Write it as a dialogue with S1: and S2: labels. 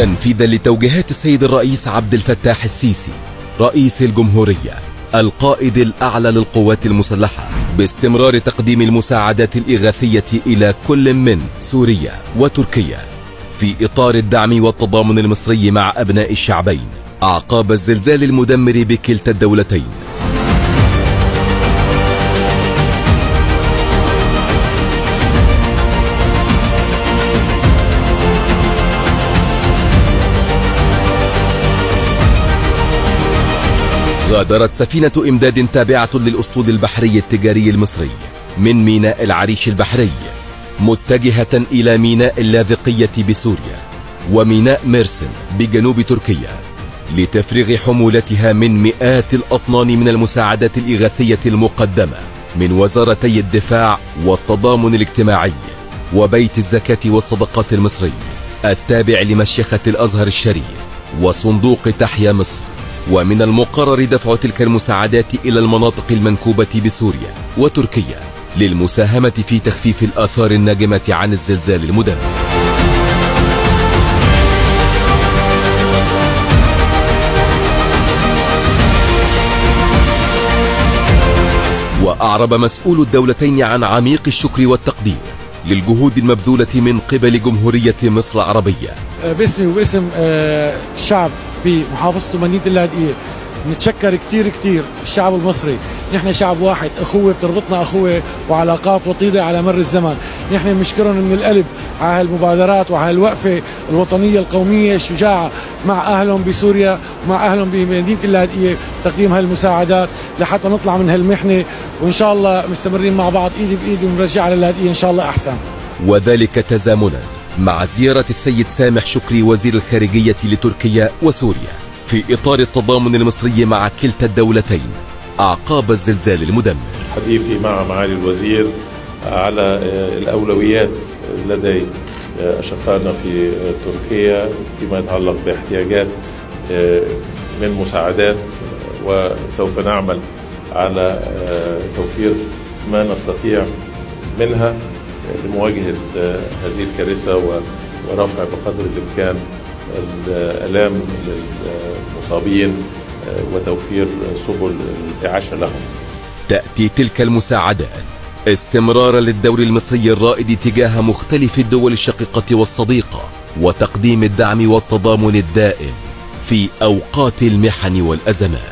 S1: تنفيذا لتوجيهات السيد الرئيس عبد الفتاح السيسي رئيس الجمهورية القائد الأعلى للقوات المسلحة باستمرار تقديم المساعدات الإغاثية إلى كل من سوريا وتركيا في إطار الدعم والتضامن المصري مع أبناء الشعبين أعقاب الزلزال المدمر بكلتا الدولتين. غادرت سفينة إمداد تابعة للأسطول البحري التجاري المصري من ميناء العريش البحري متجهة إلى ميناء اللاذقية بسوريا وميناء ميرسن بجنوب تركيا لتفريغ حمولتها من مئات الأطنان من المساعدات الإغاثية المقدمة من وزارتي الدفاع والتضامن الاجتماعي وبيت الزكاة والصدقات المصري التابع لمشيخة الأزهر الشريف وصندوق تحيا مصر. ومن المقرر دفع تلك المساعدات إلى المناطق المنكوبة بسوريا وتركيا للمساهمة في تخفيف الآثار الناجمة عن الزلزال المدمر. وأعرب مسؤول الدولتين عن عميق الشكر والتقدير للجهود المبذولة من قبل جمهورية مصر العربية.
S2: باسمي وباسم الشعب بمحافظة مدينة اللاذقية نتشكر كثير كثير الشعب المصري. نحن شعب واحد، أخوة بتربطنا، أخوة وعلاقات وطيدة على مر الزمن. نحن بنشكرهم من القلب على هالمبادرات وعلى هالوقفة الوطنية القومية الشجاعة مع أهلهم بسوريا ومع أهلهم بمدينة اللاذقية، تقديم هالمساعدات لحتى نطلع من هالمحنة، وإن شاء الله مستمرين مع بعض إيد بإيد ونرجع على اللاذقية إن شاء الله أحسن.
S1: وذلك تزامنا مع زيارة السيد سامح شكري وزير الخارجية لتركيا وسوريا في إطار التضامن المصري مع كلتا الدولتين أعقاب الزلزال المدمر.
S3: حديثي مع معالي الوزير على الأولويات لدي أشقائنا في تركيا فيما يتعلق باحتياجات من مساعدات، وسوف نعمل على توفير ما نستطيع منها لمواجهة هذه الكارثة ورفع بقدر الإمكان الآلام للمصابين وتوفير سبل الإعاشة لهم.
S1: تأتي تلك المساعدات استمرارا للدور المصري الرائد تجاه مختلف الدول الشقيقة والصديقة وتقديم الدعم والتضامن الدائم في أوقات المحن والأزمات.